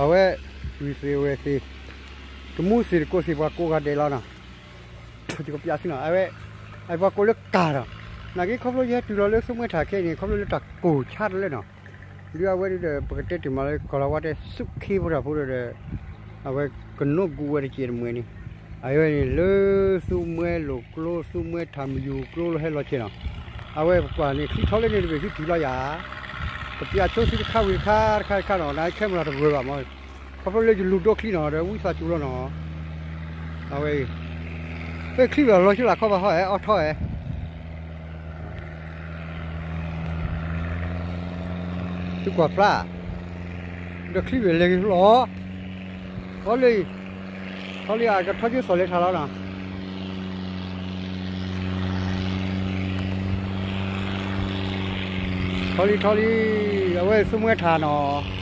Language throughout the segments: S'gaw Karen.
အဝဲ ဝံၤသ့ဝဲသ့, တမူသ့ၣ်တကိးသ့ၣ်ပှၤကိးဂၤဒဲးလီၤနီၤ, ယကပျးသုနီၤ, အဝဲ အပှၤကိးလၢကၤဒီး, နာ်က့ခီဖျိယဟဲတုၤလီၤလၢသူမှဲထးခဲအံၤန့ၣ် ခီဖျိလၢတၢ်ကိၢ်ဆါတလၢနီၤ, ဒုးအဝဲဒုးဒီး ပကတဲတ့ၢ်မးလၢကီၢ်လီၤဝါတဲ ဆူၣ်ခ့ဖိတၢ်ဖိဒီး အဝဲကနိးကူးဝဲတကဲးတမှဲၤန့ၣ်, အဝဲန့ၣ် လၢသူမှဲလိာ်ကျိ သူမှဲထးမယူၤကျိလီၤဟဲလီၤဆဲးနီၤ, အဝဲပကွၢ်န့ၣ် ချံထီၣ်လၢန့ၣ်တဘ့ၣ်သုထံၣ်လီၤယၤ, ကပျးဆိသုတခါဝံၤတခါတခါတခါနီၤ, နကဲမုၢ်လီၤတဂၢၢ်ဘၣ်မး, ခီဖျိလၢယလူၤဒိချံနီၤ ဒီးဝံသးစူၤလီၤနီၤ, အဝဲ ချံဝဲလီၤဆူလၢခီဘၣ်ဟီၣ်အဲၣ်အီထီၣ်အဲၣ် သုကွၢ်ဖျါ, ဒီးချံဝဲလဲၤက့ၤလီၤ, ဟီလံ, ဟီလံ အကထီၣ်က့ၤသီၣ်လဲၤထးလီၤနီၤ, ထီၣ်လံထီၣ်လံ, အဝဲသူမှဲထးနီၤ,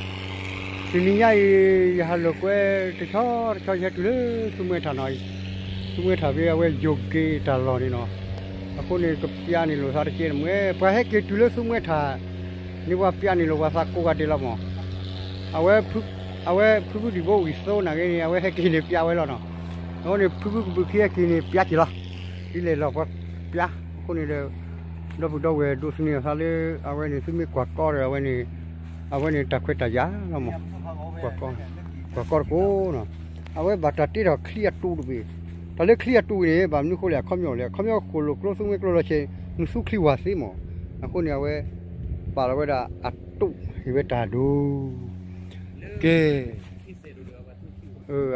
တနံၤညါအံၤ ယဟးလိာ်ကွဲတဆီတဆီ ယဟဲတုၤလၢသူမှဲထးနီၤ, သူမှဲထးဖဲအဝဲယိၤက့ၤတၢ်လီၢ်န့ၣ်နီၤ, အဃိန့ၣ် ကပျးန့ၣ်လိာ်သးတကဲးတမှဲၤ, ပှၤဟဲက့ၤတုၤလၢသူမှဲထး န့ၣ်ပှၤပျးန့ၣ်လိာ်ပှၤသးကိးဂၤဒဲးလီၤမး, အဝဲ အဝဲဖုဖုဒံးဘိဝံၤသိနာ်က့န့ၣ် အဝဲဟဲက့ၤန့ၣ်ပျးဝဲလီၤနီၤ, အဃိန့ၣ် ဖုဖုကဘုးခံဟဲက့ၤန့ၣ်ပျးက့ၤလီၤ, ဒ်လဲၣ်လီၤပှၤပျး, အဃိန့ၣ်ဒီး ဒီပုၢ်ဒီဝဲၢ်ဒိးသန့ၤအသးလၢ အဝဲန့ၣ် သုမ့ၢ်ကွၢ်ကီဒီး အဝဲန့ၣ် အဝဲန့ၣ်တၢ်ခွဲးတၢ်ယာ်လီၤမး, ကွၢ်ကီ, ကွၢ်ကီတကိးနီၤ, အဝဲဘၣ်တၢ်တ့ထီၣ်ချံအတူးတဘ့ၣ်, တၢ်လၢချံအတူးအံၤန့ၣ် ဘၣ်မနုၤအဃိလဲၣ် အခီပညီလဲၣ် အခီပညီဃိာ်လိာ်ကျိသူမှဲကျိလီၤဆဲး နသူချံဝၤသ့မး, အဃိန့ၣ် အဝဲ ပာ်လီၤဝဲဒၣ်အတူး ဟ့ၣ်ဝဲတၢ်ဒိၣ်, ကဲ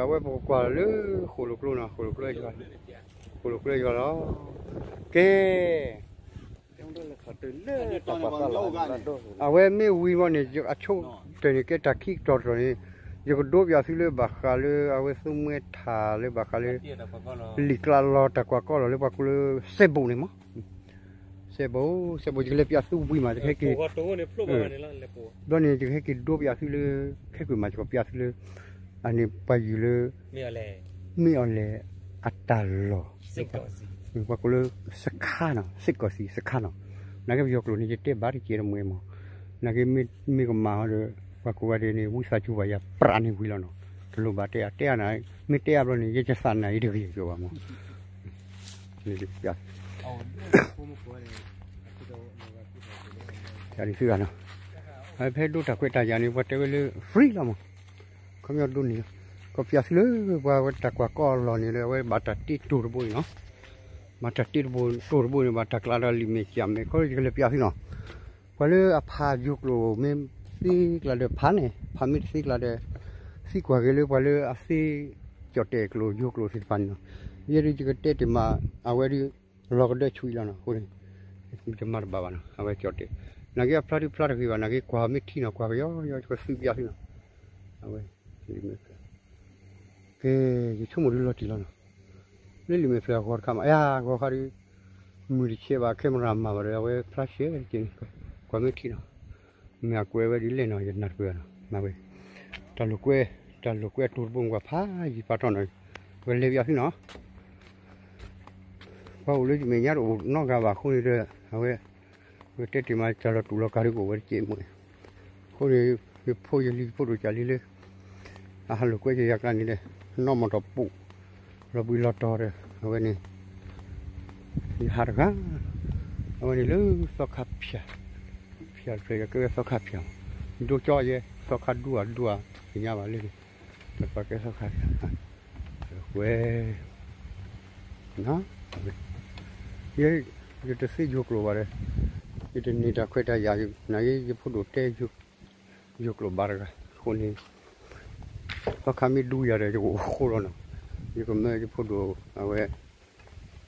အဝဲပကကွၢ်လၢဃိာ်လိာ်ကျိနီၤ, ဃိာ်လိာ်ကျိယွၤ, ဃိာ်လိာ်ကျိယွၤလီၤ, ကဲ အဝဲမ့ၢ်ဝံၤမးန့ၣ် အဆိကတၢၢ်န့ၣ်ကဲတၢ်ခံကတီၢ်တတီၢ်န့ၣ် ယကဒိပျးသုလၢဘၣ်ဃးလၢအဝဲသူမှဲထးလၢဘၣ်ဃးလၢ လံာ်ကျါလီၤတၢ်ကွၢ်ကီလီၤလၢပှၤကိးလၢ စဲးဘိးန့ၣ်မး, စဲးဘိး, စဲးဘိး ယကလဲၤပျးသုဝံၤမး ယကဟဲက့ၤ ဘျီန့ၣ် ယကဟဲက့ၤဒိပျးသုလၢ ခဲကွံာ်မး ယကပျးသုလၢ အန့ၣ်ပှၤယုၢ်လၢ မ့ၢ်အီၤလဲၣ်အတၢ်လီၢ်, ပှၤကိးလၢ စခါနီၤ, စ့ၢ်ကီးစံး စခါနီၤ, နာ်က့ပယီၤကျိာ်န့ၣ် ယတဲဘၣ်တကဲးတမှဲၤမး, နာ်က့မ့ၢ်ကမၣ်ဟီဒီး ပှၤကိးဂၤဒဲးန့ၣ် ဝံသးစူၤဘၣ်ယၤပြးန့ၢ်ဝံၤလီၤနီၤ, တလိၣ်ဘၣ်တဲအါ တဲအါနၤ, မ့ၢ်တဲအါဘျီန့ၣ် ယကသးနၤအံၤတဂ့ၤကီးဘၣ်မး ယၤန့ၣ်သုဂၤနီၤ, ဖဲဒိတၢ်ခွဲးတၢ်ယာ်န့ၣ် ပှၤတဲဝဲလၢ free လီၤမး, ခီပညီဒိန့ၣ်, ကပျးသုလၢ ပှၤဝဲတၢ်ကွၢ်ကီအလီၢ်န့ၣ်လၢ အဝဲဘၣ်တၢ်တ့တိၤတဘိအံၤနီၤ, ဘၣ်တၢ်တ့တိၤတဘိန့ၣ် ဘၣ်တၢ်ကျးဒီးလံာ်မဲာ်ကၠၢ်မဲာ် ခီယကလဲၤပျးသုနီၤ, ပှၤလၢအဖးယိၤကျိာ်မ့ၢ်သ့ကျါဒီးဖးန့ၣ်, ဖးမ့ၢ်တသ့ကျါဒီး သံကွၢ်က့ၤလၢပှၤလၢအသ့ ကၠီၣ်တဲာ်ကျိာ်ယိၤကျိာ်သ့ၣ်တဖၣ်န့ၣ်နီၤ, ယဲဒၣ်ယကတဲတ့ၢ်မး အဝဲဒၣ် လီၤကဒၢဆူၣ်အံၤလီၤနီၤ, အဃိန့ၣ် ယမၤတဘၣ်ဘၣ်နီၤ, အဝဲကၠီၣ်တဲာ်, နာ်က့အဖျါဒုဖျါတဂ့ၤဘၣ်, နာ်က့ကွၢ်မ့ၢ်ထံနီၤ ကွၢ်ကယီယီ ယကသုးပျးသုနီၤ, အဝဲ ကဲ ယဆိကမိၣ်ဒုလီၤတံၢ်လီၤနီၤ, လၢလံာ်မဲာ်ဖျၢၣ်အဂီၤတခါမး, အယၤ ဂီၤခါဒု မုၢ်တဆဲးဘၣ် camera မၤဘၣ်ဒီး အဝဲဖျါရှဲတက့ၢ်န့ၣ်, ကွၢ်မ့ၢ်ထံနီၤ, မ့ၢ်အကွဲးဝဲဒ်လဲၣ်နီၤ ယနၢ်တပၢၢ်ဘၣ်နီၤ, မၤဝဲ တၢ်လိာ်ကွဲ, တၢ်လိာ်ကွဲအတိၤတဘိမ့ၢ်ကွၢ်ဖးယံၤဖးထီနီၤ, ပကလဲၤပျးသုနီၤ ပှၤအိၣ်လၢယမဲာ်ညါတအိၣ်နီတဂၤဘၣ်အဃိန့ၣ်ဒီး အဝဲ ပကတဲတ့ၢ်မး တၢ်လီၤတူာ်လီၤကာ်ဒ်ကအိၣ်ဝဲတကဲးမး, အဃိန့ၣ် ယဖိယလံၤယဖိဒိၣ်ကၢ်လံလၢ အဟးလိာ်ကွဲက့ၤယၤကျါန့ၣ်ဒီး နီၢ်မီၢ်တီၢ်ပူၤ လီၤဘှံးလီၤတီၤဒီး အဝဲန့ၣ် ယဟးတဂၤ အဝဲန့ၣ်လၢသီခါဖၠၣ်, ဖၠၣ်တဖျၢၣ် ယကဲဝဲသီခါဖၠၣ်, ဒိကၠီယဲ သီခါဒူဧါဒူဧါ သ့ၣ်ညါဘၣ်လၢ တပာ်ကဲသီခါဖၠၣ်, ဝဲ ယ ယတသ့ယိၤကျိာ်ဘၣ်ဒီး ယတန့ၢ်တၢ်ခွဲးတၢ်ယာ် နာ်က့ ယဖိဒိၣ်တဲ ယိၤကျိာ်ဘၣ်တဂၤ အဃိန့ၣ် သီခါမ့ၢ်ဒူယၤဒီး ယကအိၣ်ဃိလီၤနီၤ, ယကမၢယဖိဒိၣ် အဝဲ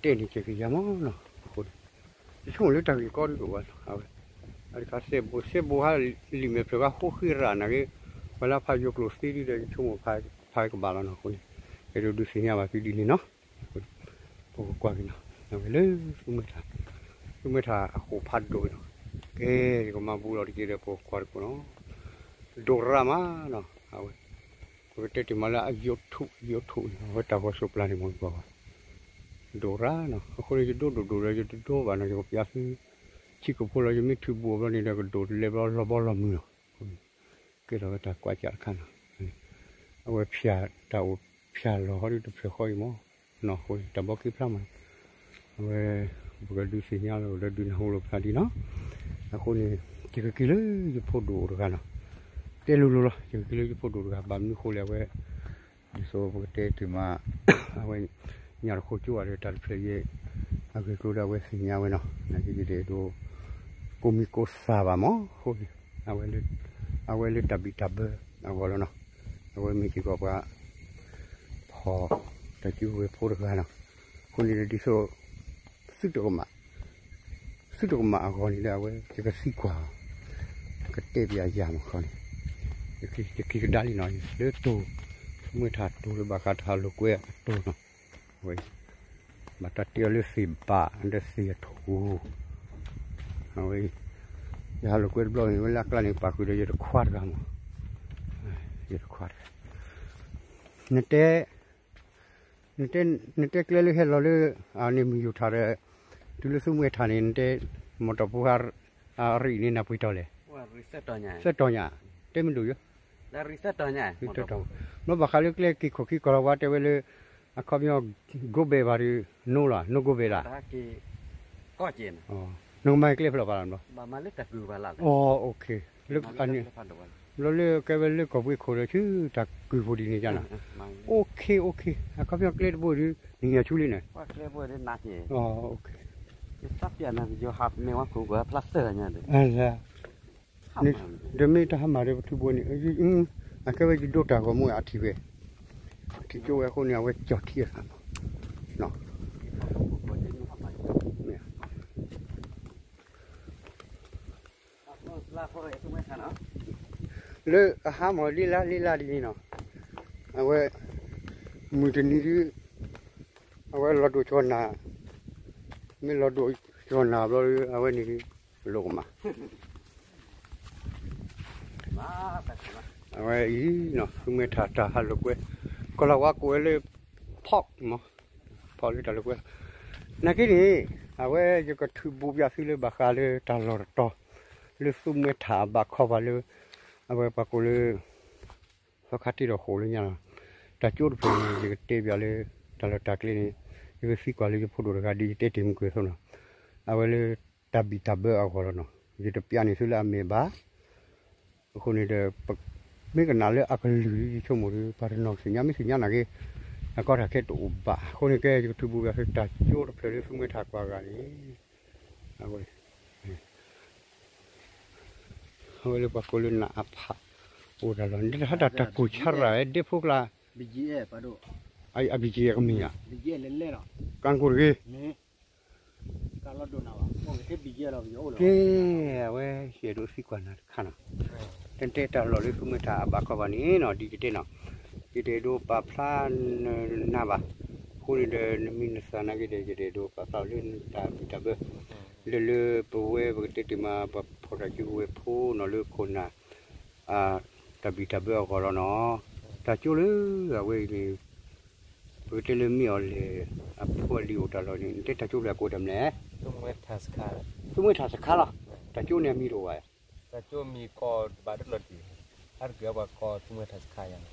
တဲန့ၢ်က့ၤက့ၤယၤမးနီၤ, အဃိန့ၣ် ယဆိကမိၣ်လၢတၢ်ဂ့ၢ်ကီဒ်ကအိၣ်ဘၣ်နီၤ, အဝဲ အတခါစဲးဘိး စဲးဘိးဟးလံာ်မဲာ်ဖျၢၣ်ဂၤဃိဃ့ရၣ်နာ်က့ ပှၤလၢအဖးယိၤကျိာ်သ့ဒ်ဒီး ယဆိကမိၣ်ဖးကဘၣ်လီၤနီၤ, အဃိန့ၣ် အဲၣ်ဒိးဒုးသ့ၣ်ညါဘၣ်သုဒ်န့ၣ်နီၤ ပကကွၢ်က့ၤနီၤ, အဝဲလၢ သူမှဲထး သူမှဲထးအဃိာ်ဖးဒိၣ်နီၤ, ကဲ ယကမၤဘူးလီၤတက့ၢ်ဒီး ပကကွၢ်တကိးနီၤ, ဒိၣ်ရၣ်မးနီၤ, အဝဲ ပကတဲတ့ၢ်မးလၢအယိးထူၣ် ယိးထူၣ်န့ၣ် အဝဲတၢ်ဂီၤစိးပျၢ်န့ၣ် မ့ၢ်ကွၢ်ကွၢ်, ဒိၣ်ရၣ်နီၤ, အဃိန့ၣ် ယဒိဒိၣ်ဒိၣ်ဒီး ယတဒိဘၣ်နီၤ, ယကပျးသု ဆံးကိာ်ဖိလီၤ, ယမ့ၢ်ထုးဘူးအီၤဘျီန့ၣ်ဒီး ကဒိၣ်တလဲဘျီလီၤဘီလီၤမုၢ်လီၤ, ကဲထီၣ်ဝဲတၢ်ကွၢ်ကၢ်တခါနီၤ, အဝဲဖၠးတၢ်အိၣ်ဖၠးလီၤဟီဒုတဖျၢၣ်ဃီအံၤမး, နီၢ်ဃိတၢ်ဘီက့ဖျါမး, အဝဲ ပကဒုးသ့ၣ်ညါလီၤဒီးဒုးနၢ်ဟူလီၤဖျါဒ်နီၤ, အဃိန့ၣ် ယကက့ၤလၢယဖိဒိၣ်တဂၤနီၤ, တဲလိၤလိၤလီၤ ယကက့ၤလၢယဖိဒိၣ်တဂၤ ဘၣ်မနုၤဃိလဲၣ် အဝဲ ဒ်သိးပကတဲတ့ၢ်မး, အဝဲ ညၣ်တဃိကၠိအီၤဒီးတၢ်တဖျၢၣ်ယဲၢ် အဂ့ၢ်ကျိၤဒီးအဝဲသ့ၣ်ညါဝဲနီၤ, နာ်က့ယတအဲၣ်ဒိး ကိးမံၤကိးသးဘၣ်မး, အဃိန့ၣ် အဝဲလၢ အဝဲလၢတၢ်ဘံၣ်တၢ်ဘၢအဂီၢ်လီၤနီၤ, အဝဲမ့ၢ်စ့ၢ်ကီးပှၤ ဖီၣ်တၢ်စုကဝဲၤဖိတဂၤနီၤ, အဃိန့ၣ်ဒီးဒ်သိး သုတကမၣ် သုတကမၣ်အဂီၢ်န့ၣ်ဒီး အဝဲယကသံကွၢ်အီၤ, ကတဲပၠးယၤမးခီန့ၣ်, ယက့ၤကဒါလံနီၤ, လၢတိၤ မုၢ်ထၣ်တိၤလၢဘၣ်ဃးတၢ်ဟးလိာ်ကွဲအတိၤနီၤ, အဝဲ ဘၣ်တၢ်တ့အီၤလၢသ့ၣ်ဘၣ်ဒီးသ့ၣ်အထိၣ်, အဝဲ ယဟးလိာ်ကွဲတဘျီန့ၣ် ဝဲလၢအကျါန့ၣ် ပာ်ဃုာ်ဒီးယတခွါတဂၤမး, ယတခွါတဂၤ နတဲ နတဲ နတဲကျဲလၢဟဲလီၤလၢ အန့ၣ်မုၢ်ယိၤထၣ်ဒီး တုၤလၢသူမှဲထၣ်န့ၣ် နတဲ မီၢ်တီၢ်ဖိဟါ အရံၣ်န့ၣ်နၢ်ပှ့ၤတီၤလဲၣ်, သၢတီၤညါ, တဲမ့ၢ်ဒိၣ်ယိၤ, ဘျီဘၣ်ဃးလၢကျဲက့ၤခိၣ်ခံကီၢ်လီၤဝါတဲဝဲလၢ အခီပညီ ကိးဘဲၣ်ဘၣ်ဒီး နိလီၤ နိကိးဘဲၣ်လီၤ, နကမၤကျဲဖဲလဲၣ်ဘၣ်လီၤ, လၢ ဘျီလၢကဲဝဲလၢကီၢ်ပူၤခိၣ်ဒီးဆူတၢ်ကွံာ်ဖိဒ်န့ၣ်ကနီၤ, အခီပညီကျဲတဘိဒီး နညါဆူလံန့ၣ်, ဒီးမ့ၢ်တၢ်ဟါမၢ်ဒီးပထူဘိန့ၣ် အကဲဝဲယဒိတၢ်ဂီၤမူအထံၣ်ဝဲ, ထံၣ်ကၠိဝဲအဃိန့ၣ် အဝဲကၠီၣ်ထံအသးမး, လၢအဟါမၢ်လံလၢလံလၢဒ်န့ၣ်နီၤ, အဝဲ မုၢ်တနံၤဒု အဝဲလီၤဒိၣ်ကၠီၣ်နၢ်, မ့ၢ်လီၤဒိၣ်ကၠီၣ်နၢ်ဘျီဒု အဝဲန့ၣ်ဒု လိၣ်ကမၣ် အဝဲအံၤနီၤ သူမှဲထၣ်တၢ်ဟးလိာ်ကွဲ, ကီၢ်လီၤဝါကိးဝဲလၢ ဖီၣ်မး, ဖီၣ်လၢတၢ်လိာ်ကွဲ, နာ်က့န့ၣ် အဝဲယကထုးဘူးပၠးသုလၢဘၣ်ဃးလၢတၢ်လီၢ်တတီၤ လၢသူမှဲထၣ်အဘၣ်ခီဘၣ်လၢ အဝဲပှၤကိးလၢ သီခါတ့ၢ်ဒီးဃိးလၢညါလီၤ, တၢ်ကၠိတဖျၢၣ်န့ၣ် ယကတဲပၠးလၢ တၢ်လီၢ်တၢ်ကျဲန့ၣ် ယကသံကွၢ်လၢယဖိဒိၣ်တဂၤဒ်ယတဲတ့ၢ်မုၢ်ကွံာ်အသိးနီၤ, အဝဲလၢတၢ်ဘံၣ်တၢ်ဘၢအဂီၢ်လီၤနီၤ, ယတပၠးန့ၢ်သုလၢအမဲာ်ဘၣ်, အဃိန့ၣ်ဒီး မ့ၢ်ကနၣ်လၢအကလုၢ်ဒ်ယဆိကမိၣ်ဒီး ပှၤတနီၤကသ့ၣ်ညါ မ့ၢ်သ့ၣ်ညါနာ်က့ အကီတၢ်ခဲတအိၣ်ဘၣ်, အဃိန့ၣ်ကဲ ယကထုးဘူးပၠးသု တၢ်ကၠိတဖျၢၣ်လၢသူမှဲထၣ်ကွၢ်ဂၤန့ၣ် အဝဲ အဝဲလၢပှၤကိးလၢနအဖး အိၣ်တၢ်လီၢ်န့ၣ် တဟးတၢ်တၢ်ကိၢ်ဆါရၣ် ဒဲဖိကျါ, အဘံၣ်က့ၤအကမ့ၢ်ဧါ, ကၣ်ကိၢ်တဂ့ၤ, ကဲ အဝဲယအဲၣ်ဒိးသံကွၢ်နၤတခါနီၤ, တတဲတၢ်လီၢ်လၢသူမှဲထၣ်အဘၣ်ခီဘၣ်န့ၣ်နီၤ ဒ်ယတဲနီၤ, ယတအဲၣ်ဒိးပာ်ဖျါနၤဘၣ်, အဃိန့ၣ်ဒီး နမ့ၢ်နသးနာ်က့ဒီး ယတအဲၣ်ဒိးပာ်ဖျါလၢတၢ်ဘံၣ်တၢ်ဘၢ လၢလၢပဝဲပကတဲတ့ၢ်မး ပှၤဖီၣ်တၢ်စုကဝဲၤဖိနီၤလၢခိၣ်နၢ် တၢ်ဘံၣ်တၢ်ဘၢအဂီၢ်လီၤနီၤ, တၢ်ကၠိလၢအဝဲအံၤန့ၣ် ပကတဲလၢမ့ၢ်အီၤလဲၣ် အဖိအလံၤအိၣ်တၢ်လီၢ်န့ၣ် နတဲတၢ်ကၠိဖျၢၣ်အကိးတၢ်မနုၤလဲၣ်, သူမှဲထၣ်စခါလီၤ, တၢ်ကၠိန့ၣ်အမံၤတအိၣ်ဘၣ်, တၢ်ကၠိမံၤကီၢ်ဘၣ်တလီၤတံၢ်, အါတက့ၢ်ပှၤကိးသူမှဲထၣ်စခါယါန့ၣ်,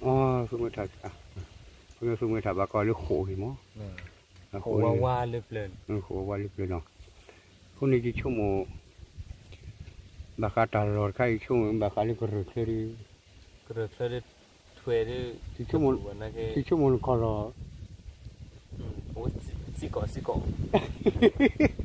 သူမှဲထၣ်စခါ, သူမှဲထၣ်ဘၣ်ကီၢ်လၢဃိာ်ဂ့ၤမး, ဃိာ်ဝါလၢပျၢၤ, ဃိာ်ဝါလၢပျၢၤနီၤ, အဃိန့ၣ်ယဆိကမိၣ် ဘၣ်ဃးတၢ်လီၢ်တခါအံၤ ယဆိကမိၣ်ဘၣ်ဃးလၢကရၢၢ်ချၢဒီး ကရၢၢ်ချၢဒီး ထွဲဒီး ယဆိကမိၣ်နခီၣ်လီၤ, စံၣ်ကီးစံၣ်ကီး, အိၣ်စံၣ်ကီးစံၣ်ကီး,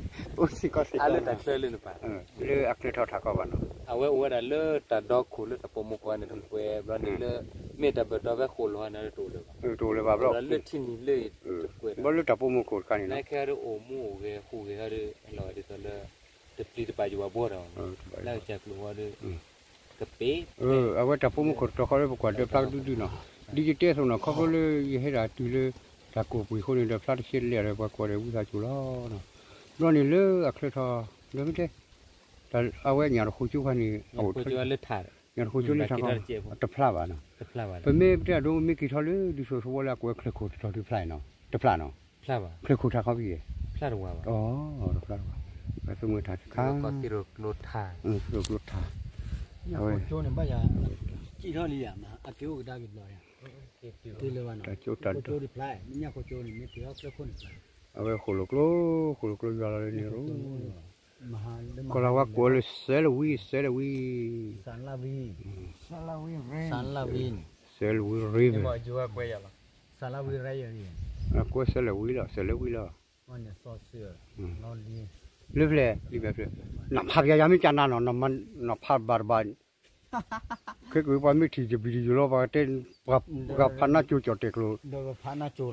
အါလၢတၢ်ချၢလၢနပၤ, လၢအချၢထီၣ်ထးကီၢ်ဘၣ်နီၤ, အဝဲအိၣ်ဝဲဒၣ်လၢတၢ်ဒီခိၣ်လၢတၢ်ပိာ်မုၣ်ခိၣ်န့ၣ်တကွဲးဘျီန့ၣ်လၢ မ့ၢ်တၢ်ဘၢၣ်တီဖဲဃိာ်လီၤန့ၣ်တအိၣ်လၢၤဘၣ်, တအိၣ်လၢၤဘၣ်ဘျီ, လၢထံနံၤလၢတကွဲး, ဘျီလၢတၢ်ပိာ်မုၣ်ခိၣ်တခါန့ၣ်နီၤ, နခဲဒီးအိၣ်မူအိၣ်ဂဲၤဟူးဂဲၤဟီဒီး အလီၢ်ဒ်သိးလၢ တပျံၤတပာ်ယိၣ်ဘၣ်ဘှီဒီး လၢကစၢ်ကျိၤဝဲဒီး ကပ့ၤ, အဝဲတၢ်ပိာ်မုၣ်ခိၣ်တတီၤဃီလၢပကွၢ်ဒၢဖျါကဒုဒုနီၤ, ဒ်ယတဲအသိးနီၤ ခီဖျိလၢယဟဲဒၣ်တုၤလၢ တၢ်ကိၢ်ပှ့ၤအဃိန့ၣ်ဒီး ဖျါတဆဲးလဲၣ်ဒီးပှၤကွၢ်ဒီးဝံသးစူၤလီၤ, ဘျီန့ၣ်လၢအချၢထီၣ် ဒီးမ့ၢ်တဲ အဝဲညၣ်တဃိကၠိခါန့ၣ် ညၣ်တဃိကၠိလၢထးခီ တဖျါဘၣ်နီၤ, ပမ့ၢ်ပတဲအဒိ မ့ၢ်က့ၤထီၣ်လၢဒ်သိးသဝီလၢအကွဲးချၢၣ်ခိၣ်တတီၤဒုဖျါနီၤ, တဖျါနီၤ, ချၢၣ်ခိၣ်ထးခီဖဲယဲၢ်, တဖျါတဝဲ, တဖျါတဝဲ, ပသူမှဲထၣ်တခါ, ကျိထး, ကျိထး, အဝဲ ကၠိန့ၣ်ဘၣ်ယၤ, ထီၣ်လံယၤမး အက့ၤအိၣ်ကဒါက့ၤဘျီယၤ, တ့လၢဘၣ်နီၤ, တၢ်ကၠိတၢ်ဒိၣ်, မ့ၢ်ညၣ်ခိကၠိန့ၣ် မ့ၢ်က့ၤထီၣ်ကျၢၢ်ခိၣ်န့ၣ်, အဝဲဃိၣ်လိာ်ကျိ, ဃိၣ်လိာ်ကျိယွၤလီၤလၢန့ၣ်ရူ, ကီၢ်လၤဝါကိးလၢစဲလဝံ, စဲလဝံ, စဲလဝံ, စဲလဝံရ့, ကွဲစဲလဝံလီၤ, စဲလဝံလီၤ, လၢဖျဲၣ်, လံာ်မဲာ်ဖျၢၣ်, နဖးပျဲယၤမ့ၢ်ကနၤနီၤ, နဖးဘၣ်တဘၣ် ခဲကပှၤမ့ၢ်ထံၣ်ယဘံၣ်တယိာ်လီၤ ပှၤကတဲ, ပှၤဖးနၢ်ကၠိကၠီၣ်တဲာ်ကျိၤ,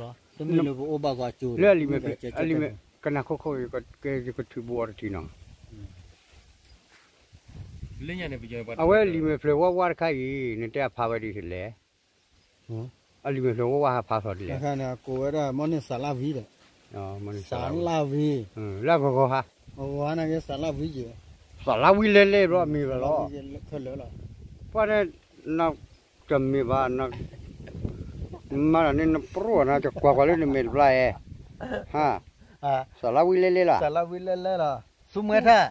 လၢအလံာ်မဲာ်, အလံာ်မဲာ်, ကနၣ်ခိခိ ယကထုးဘူးအီၤတထံၣ်နီၤ, အဝဲလံာ်မဲာ်ဖျၢၣ်ဝါဝါတခါအံၤ နတဲအဖးဝဲဒ်လဲၣ်, အလံာ်မဲာ်ဖျၢၣ်ဝါဝါဟးဖးသီဒ်လဲၣ်, ကိးဝဲဒၣ်မ့ၢ်န့ၣ်စးလၣ်ဝံဒီး, စးလၣ်ဝံ, လၢအဂီၤဂီၤဟါ, စးလၣ်ဝံယဲ, စးလၣ်ဝံလဲၤလဲၤဘျီအမံၤဘၣ်လီၤ, ပှၤန့ၣ် တမ့ၢ်ဘၣ်, မၤတၢ်န့ၣ် နပရိၢ်နၤ တကွၢ်ကွၢ်လၢနမဲာ်တဘျီအဲ, စးလၣ်ဝံလဲၤလဲၤလီၤ, စးလၣ်ဝံလဲၤလဲၤလီၤ, ဆူမွဲထၣ်,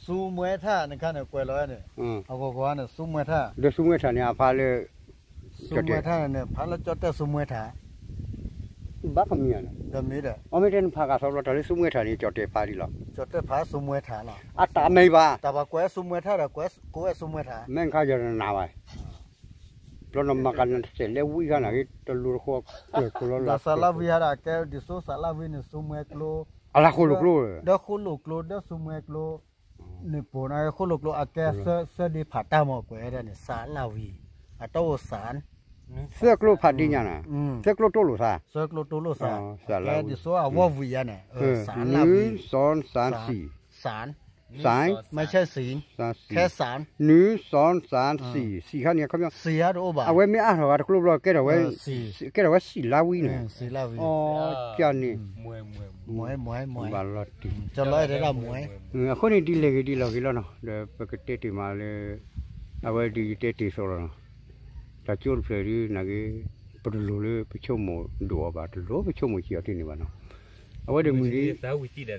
ဆူမွဲထၣ်န့ၣ်ခါန့ၣ် ကွဲးလီၤဝဲန့ၣ်, အဂီၤဂီၤန့ၣ် ဆူမွဲထၣ်, ဒီးဆူမွဲထၣ်န့ၣ် အဖးလၢ, ဆူမွဲထၣ်န့ၣ် ဖးလၢကၠီၣ်တဲၣ်ဆူမွဲထၣ် ဘၣ်ကမံၤဧါန့ၣ်, ဒီးမ့ၢ်ဒီး, အမ့ၢ်တဲနဖးကးသီဘျီ တၢ်လၢဆူမွဲထၣ်န့ၣ် ကၠီၣ်တဲၣ်ဖးဒ်လီၤ, ကၠီၣ်တဲၣ်ဖးဆူမွဲထၣ်လီၤ, အတၢ်မ့ၢ်ဘၣ်, တၢ်ဘၣ်ကွဲးဆူမွဲထၣ်ဒီး ကွဲးဆူမွဲထၣ်, မ့ၢ်ခါယနၤဘၣ်, ဘျီနမၤကနၣ်တစဲးလဲၤဝံခါန့ၣ် တလိၤတဃီ, ဒီးစးလၣ်ဝံဟဲဒၣ်ကဲဒ်သိးစးလၣ်ဝံန့ၣ် ဆူမွဲကျိ, အလၤဃိၣ်လိာ်ကျိ, ဒီးဃိၣ်လိာ်ကျိ ဒီးဆူမွဲကျိ, န့ၣ်ပိာ်န့ၣ် ဃိၣ်လိာ်ကျိ အကဲသၢဒ့ဖးတၢ်မ့ၢ်ကွဲးဒၣ်န့ၣ် စးလၣ်ဝံ, အတီၢ်အိၣ်စး သၢကျိဖးဒ်ညါန့ၣ်, သၢကျိတိၢ်လိာ်သး, သၢကျိတိၢ်လိာ်သး, ကဲဒ်သိးအဝီၢ်ဝံယါန့ၣ်, နွံ စီ စၢ် စံၣ်, စၢ်, မ့ၢ်ဆဲစံၣ်, ခဲစၢ်, နွံ စီ စၢ် စံၣ်, စံၣ်ခါန့ၣ်, စံၣ်တအိၣ်ဘၣ်, အဝဲမ့ၢ်အါထီၣ်ဂၤတကျိဘျီ ကဲထီၣ်ဝဲ, ကဲထီၣ်ဝဲစံၣ်လါဝံန့ၣ်, အကန့ၣ်, ဘၣ်လီၤတံၢ်, အဃိန့ၣ်ဒ်လဲၣ်ဂ့ၤဒ်လဲၣ်ဂ့ၤလီၤနီၤ, ဒီးပကတဲတ့ၢ်မးလၢ, အဝဲဒ်ယတဲတ့ၢ်သိးလီၤနီၤ, တၢ်ကၠိတဖျၢၣ်ဒ်န့ၣ်ဂ့ၤ, ပတလိၣ်လၢပဆိကမိၣ်ဒိၣ်အီၤဘၣ်, တလိၣ်ပဆိကမိၣ်ဆံးအီၤတန့ၢ်ဘၣ်နီၤ, အဝဲဒၣ်မုၢ်နံၤ, စီၤ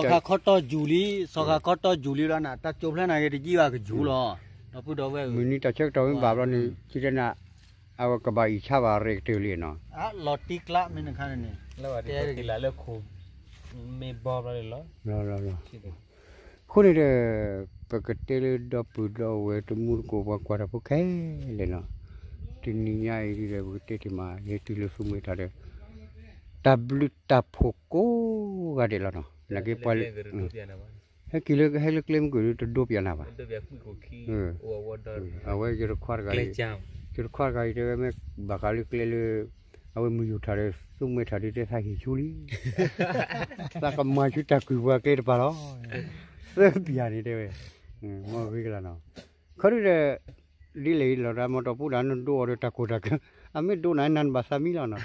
ခါခီတီၢ်ယူၤလံ, စီၤခါခီတီၢ်ယူၤလံလီၤန့ၣ် တၢ်ကၠိဖျၢၣ်န့ၣ်ဂ့ၤ တယံာ်ဘၣ်ကယူၤလီၤ, ဒီပုၢ်ဒီဝဲၢ်ဧၢ, မုၢ်နံၤတၢ်ဆၢကတီၢ်မ့ၢ်ဘၣ်ဘျီန့ၣ် ကတဲနၤ, အဝဲကဘၣ်အံၣ်ဆါဘၣ်ရဲၣ်ကတၢၢ်လံနီၤ, လီၤတံၢ်ကျါမ့ၢ်န့ၣ်ခါန့ၣ်, လၢဝဲတဲလၢခိၣ်, မ့ၢ်ဘီဘျီန့ၣ်လီၤ, အဃိန့ၣ်ဒီး, ပကတဲလၢဒီပုၢ်ဒီဝဲၢ်တမူတကိးပှၤကွၢ်တၢ်ဖိခဲလၢာ်နီၤ, တနံၤညါအံၤဒ်ဒီး ပကတဲတ့ၢ်မး ဟဲတုၤလၢဆူမွဲထၣ်ဒီး, တၢ်ဘျုးတၢ်ဖှိၣ်ကိးဂၤဒဲးလီၤနီၤ, နာ်က့ပှၤလၢ, ဟဲက့ၤလၢဟဲလၢကျဲမုၢ်ကၢၢ်ဒီးတဒိပျးနၤဘၣ်, အဝဲယတခွါတဂၤအံၤ, ယတခွါတဂၤအံၤတဲဝဲမ့ၢ်ဘၣ်ဃးလၢကျဲလၢ, အဝဲမုၢ်ယိာ်ထၣ်ဒီး ဆူမွဲထၣ်ဒ်တဲသးဟ့ၣ်ဆူလံ, သးကမၤဆူတၢ်ကွံာ်ပှၤကျဲတပၤလီၤ, သၢပျးန့ၣ်တဲဝဲ, မ့ၢ်ဂ့ၤကလါနီၤ, ခီဒုဒီး, ဒ်လဲၣ်ဂ့ၤလီၤဒီး မ့ၢ်တီၢ်ပူၤဒၣ်နဒိအီၤဒီးတၢ်ကိၢ်တၢ်ဂီၤ, အမ့ၢ်ဒိနၤနၤနဘၣ်သးမံလီၤနီၤ,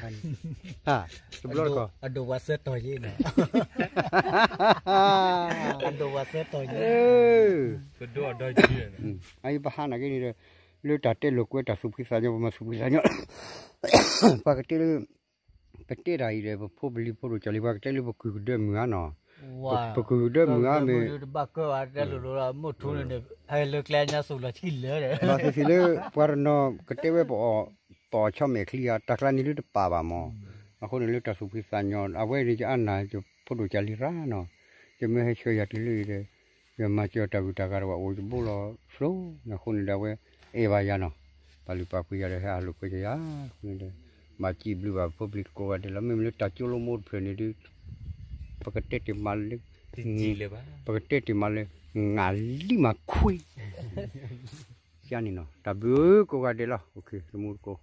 တဘျီတခီၣ်, အဒိၣ်ပှၤဆၢတီၤယ့ၣ်န့ၣ်, အဒိၣ်ပှၤဆၢတီၤယ့ၣ်, အအံၤပဟးနာ်က့န့ၣ်ဒီး, လၢတၢ်တဲလိာ်ကွဲတၢ်သူၣ်ဖှံသးညီ ပမၤသူၣ်ဖှံသးညီ, ပှၤကတဲလၢ ပတဲတၢ်အံၤဒီး ပဖိပလံၤဖိဒိၣ်ကၢ်လံၤ ပှၤကတဲလၢပကုၢ်ကဒၢမုၢ်ဧါနီၤ, ပကုၢ်ကဒၢမုၢ်ဧါမ့ၢ်, ဘၣ်သ့ၣ်သ့ၣ်လၢ ပှၤတနီၤကတဲဝဲ ပအီၣ်ဆီမဲာ်ချံဧါ တၢ်ကျါန့ၣ်ဒုတပာ်ဘၣ်မး, အဃိန့ၣ်လၢတၢ်သူၣ်ဖှံသးညီ အဝဲန့ၣ်ယအါနၢ် ယဖိဒိၣ်ကၢ်လံၤရၣ်နီၤ, ယမ့ၢ်ဟဲဆှၢယၤတုၤလၢအံၤဒီး, ယမၤစၢၤတၢ်ဂုၤတၢ်ဂၤတဘၣ်အိၣ်ယဘိလီၤ ဖျိ, အဃိန့ၣ်ဒီးအဝဲ, အဲၣ်ဘၣ်ယၤနီၤ, ပာ်လုၢ်ပာ်ပှ့ၤယၤဒီးဟဲအလိာ်ကွဲယၤ, အဃိန့ၣ်ဒီး, မၤစံးဘျုးဘၣ်ဖိပလံၤကိးဂၤဒဲးလီၤ, မ့မ့ၢ်လၢတၢ်ကၠိလၢမိၢ်တဖျၢၣ်န့ၣ်ဒု, ပကတဲတ့ၢ်မးလၢ, ပကတဲတ့ၢ်မးလၢ, ငါလံမၤခွံ, ယန့ၣ်နီၤ တၢ်ဘျုးကိးဂၤဒဲးလီၤ, တမူတကိး